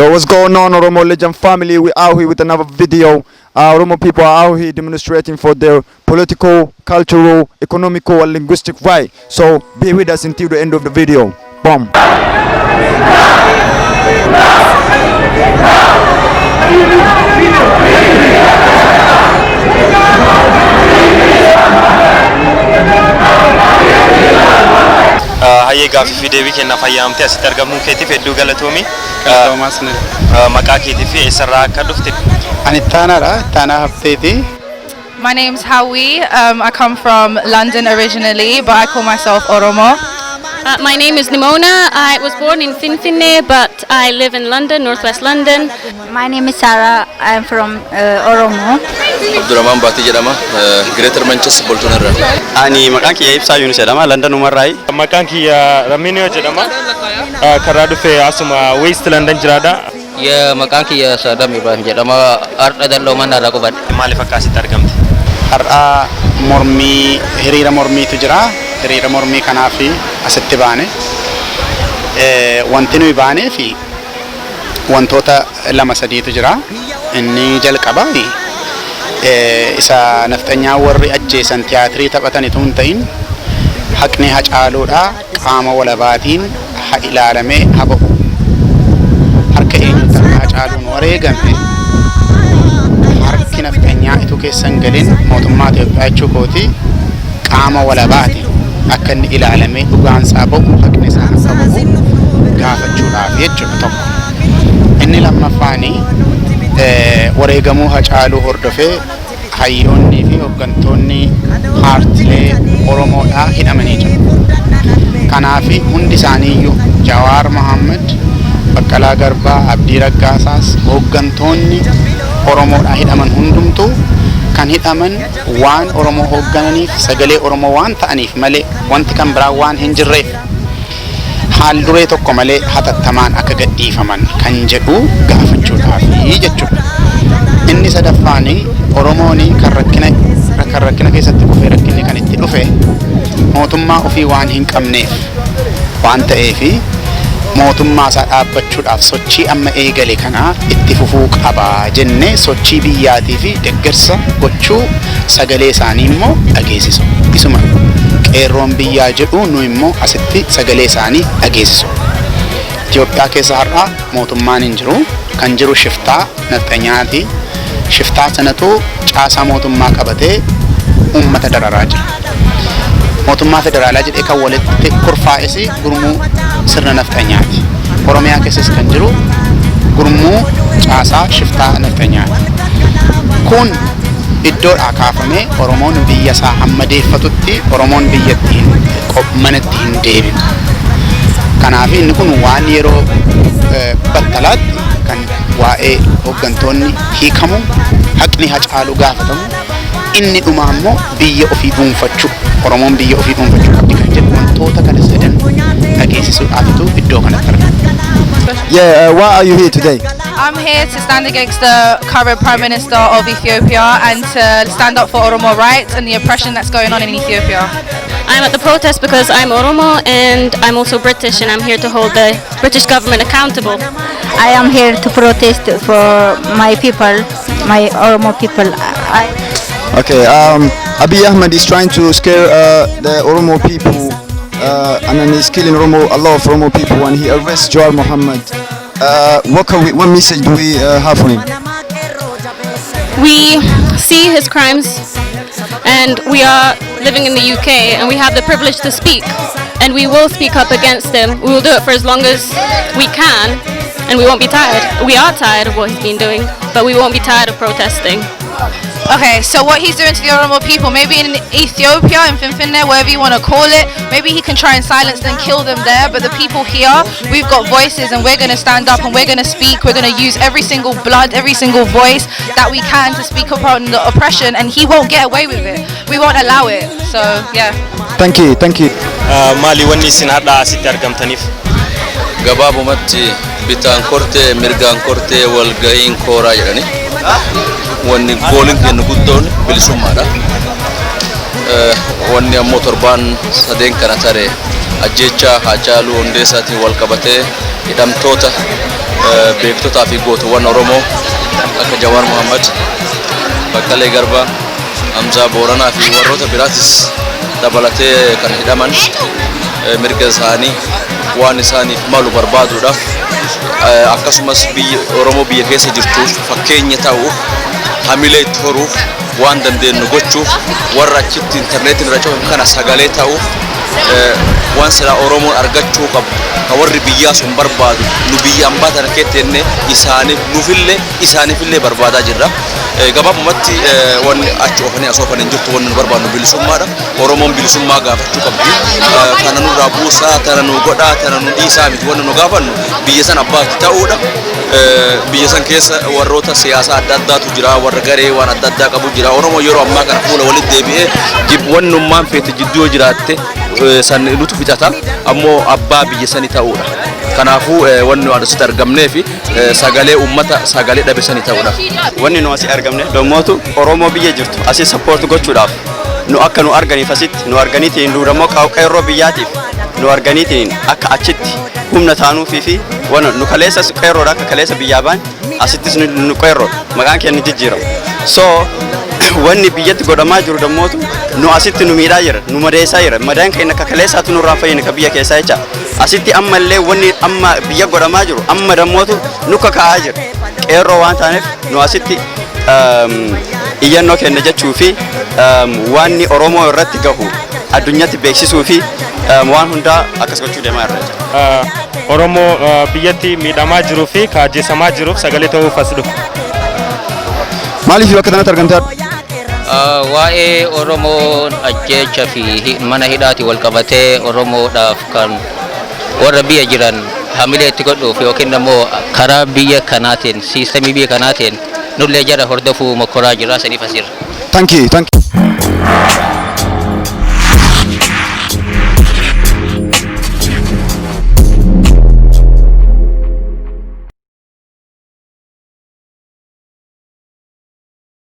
Yo, what's going on, Oromo Legend family? We out here with another video. Oromo people are out here demonstrating for their political, cultural, economical, and linguistic right. So be with us until the end of the video. Boom. Haye gaaffii deebii kenna fayyamtee asitti argamuun keetiif hedduu galatoomi. Toomaas ni. Maqaa keetiif eessarraa akka dhufte? Ani Taanaa Hafteeti. My name's Hawi. I come from London originally, but I call myself Oromo. My name is Nimona. I was born in Finfinne, but I live in London, northwest London. My name is Sarah. I'm from Oromo. Abdurrahman Bati jedhama. Greater Manchester Bolton irraa. Ani maqaan kiyya Ibsaa Yunus jedhama. London umarraayi. Maqaan kiyya Raminio jedhama. Karaa dhufee asuma West London jiraadha. Maqaan kiyya Saddam Ibrahim jedhama. Ardha dalloo mannaadhaa qubadhe. Maaliif akka asitti argamte? Har'a hiriira mormiitu jira. Hiriira mormii kanaaf asitti baane. Wanti nuyi baanee fi wantoota lama sadiitu jira. Inni jalqaba isa nafxanyaa warri ajjeesan tiyaatirii taphatanitu hin ta'in haqni Hacaaluudha qaama walabaatiin ha ilaalamee ha ba'u. Harka eenyuutti akka Hacaaluun wareegame harki nafxanyaa itu keessan galin mootummaa Itoophiyaa jechuu kooti qaama walabaatiin akka inni ilaalamee dhugaansaa ba'u haqni isaa akka ba'u gaafachuudhaaf jechuudha tokko. Inni lammaffaanii wareegamuu Hacaaluu hordofee hayyoonnii fi hooggantoonni paartilee Oromoodhaa hidhamanii jiru. Kanaaf hundi isaaniiyyuu Jawaar Mohaammed, Baqqalaa Garbaa, Abdii Raggaasaas hooggantoonni Oromoodhaa hidhaman hundumtuu kan hidhaman waan Oromoo hooggananiif sagalee Oromoo waan ta'aniif malee wanti kan biraa waan hin jirreef haal duree tokko malee hatattamaan akka gadhiifaman kan jedhu gaafachuudhaaf jechuudha. Inni sadaffaanii Oromoon kan rakkina keessatti kufee rakkinni kan itti dhufe mootummaa ofii waan hin qabneef waan ta'eef mootummaa isaa dhaabbachuudhaaf sochii amma eegale kana itti fufuu qabaa jennee sochii biyyaatii fi deeggarsa gochuu sagalee isaanii immoo dhageessisu. Isuma qeerroon biyyaa jedhu nu immoo asitti sagalee isaanii dhageessisu. Itoophiyaa keessa har'a mootummaan hin jiru. Kan jiru shiftaa nafxanyaati. Shiftaa sanatu caasaa mootummaa qabatee uummata dararaa jira. Mootummaa federaalaa jedhee kan walitti kurfaa'es gurmuu sirna nafxanyaati. Oromiyaa keessas kan jiru gurmuu caasaa shiftaa nafxanyaati. Kun iddoodhaa kaafamee Oromoon biyya isaa hammadeeffatutti Oromoon biyyattiin manatti hin deebinu. Kanaaf inni kun waan yeroo battalaatti kan waa'ee hooggantoonni hiikamu haqni Hacaaluu gaafatamu inni dhumaa immoo biyya ofii dhuunfachuu Oromoon biyya ofii dhuunfachuu qabdi kan jedhu wantoota kana sadan dhageessisuudhaafitu iddoo kanatti argama. Yeah, why are you here today? I'm here to stand against the current Prime Minister of Ethiopia and to stand up for Oromo rights and the oppression that's going on in Ethiopia. I'm at the protest because I'm Oromo and I'm also British, and I'm here to hold the British government accountable. I am here to protest for my people, my Oromo people. Okay, Abiy Ahmed is trying to scare the Oromo people and then he's killing a lot of Oromo people and he arrests Jawar Mohammed. What message do we have for him? We see his crimes, and we are living in the UK, and we have the privilege to speak, and we will speak up against him. We will do it for as long as we can, and we won't be tired. We are tired of what he's been doing, but we won't be tired of protesting. Okay, so what he's doing to the Oromo people, maybe in Ethiopia, in Finfinne, whatever you want to call it, maybe he can try and silence them, kill them there, but the people here, we've got voices and we're going to stand up and we're going to speak. We're going to use every single blood, every single voice that we can to speak up on the oppression, and he won't get away with it. We won't allow it. So, yeah. Thank you. Maali wanni isin har'a asitti argamtaniif? Gabaabumatti bitaan kortee mirgaan kortee walga'iin kooraa jedhani. Wanni gooliin kennu guddoon bilisummaadha. Wanni ammoo torbaan sadeen kana tare ajjeechaa Hacaaluu Hundeessaatiin wal qabatee hidhamtoota beektotaa fi gootuwwan Oromoo akka Jawaar Mohaammed, Baqqalee Garbaa, Hamzaa Booranaa fi warroota biraatis dabalatee kan hidhaman mirga isaanii waan isaaniif malu barbaaduudhaaf akkasumas Oromoo biyya keessa jirtuuf fakkeenya ta'uuf hamilee itti horuuf waan dandeenyu gochuuf warra achitti intarneetiin irra ce'uun kana sagalee ta'uuf waan sila Oromoon argachuu qabu ka warri biyyaa sun barbaadu nu biyya ambaa tana keettenne isaaniifillee barbaadaa jirra. Gabaabumatti wanni achi oofanii as oofanii hin jirtu wanni nu barbaadnu bilisummaadha. Oromoon bilisummaa gaafachuu qabdi. Kana nurraa buusaa, tana nu godhaa, tana nu dhiisaa miti wanni nu gaafannu biyya san abbaatti ta'uudha. Biyya san keessa warroota siyaasaa adda addaatu jira, warra garee waan adda addaa qabu jira. Oromoo yeroo ammaa kana fuula walitti deebi'ee wannummaan feete jidduu jiraatte san nutu fixata ammoo abbaa biyya sanii ta'uudha. Kanaafuu wanni waan asitti argamnee fi sagalee uummata sagalee dhabe sanii ta'uudha. Wanni nu asii argamne dhammootu Oromoo biyya jirtu asii support gochuudhaaf nu akka nu arganiif asitti nu arganiitiin duudammoo qeerroo biyyaatiif nu arganiitiin akka achitti humna taanuufii fi wanna nu kaleessa qeerroodha akka kaleessa biyyaa baan asittis nu qeerroodha maqaan keenya jijjiirama. So wanni biyyatti godhamaa jiru dhammootu nu asitti nu miidhaa jira nu madeessaa jira madaan keenya akka kaleessaatu nurraan fayyine ka biyya keessaa jecha asitti ammallee wanni amma biyya godhamaa jiru amma dhammootu nuka ka'aa jira qeerroo waan taaneef nu asitti iyyannoo kenna jechuu fi waanni Oromoo irratti gahu addunyatti beeksisuu fi waan hundaa akkas gochuu deemaa irra Oromoo biyyatti miidhamaa jiruu fi kaajjeessamaa jiruuf sagalee ta'uuf as dhufu. Maaliif bakka kanatti argamtaa? Waa'ee Oromoo ajjeecha fi mana hidhaati wal qabatee Oromoodhaaf kan warra biyya jiran hamilee itti godhuuf yookiin immoo karaa biyya kanaatiin siistemii biyya kanaatiin nullee jara hordofuu mokkoraa jira saniif asirra. Thank you.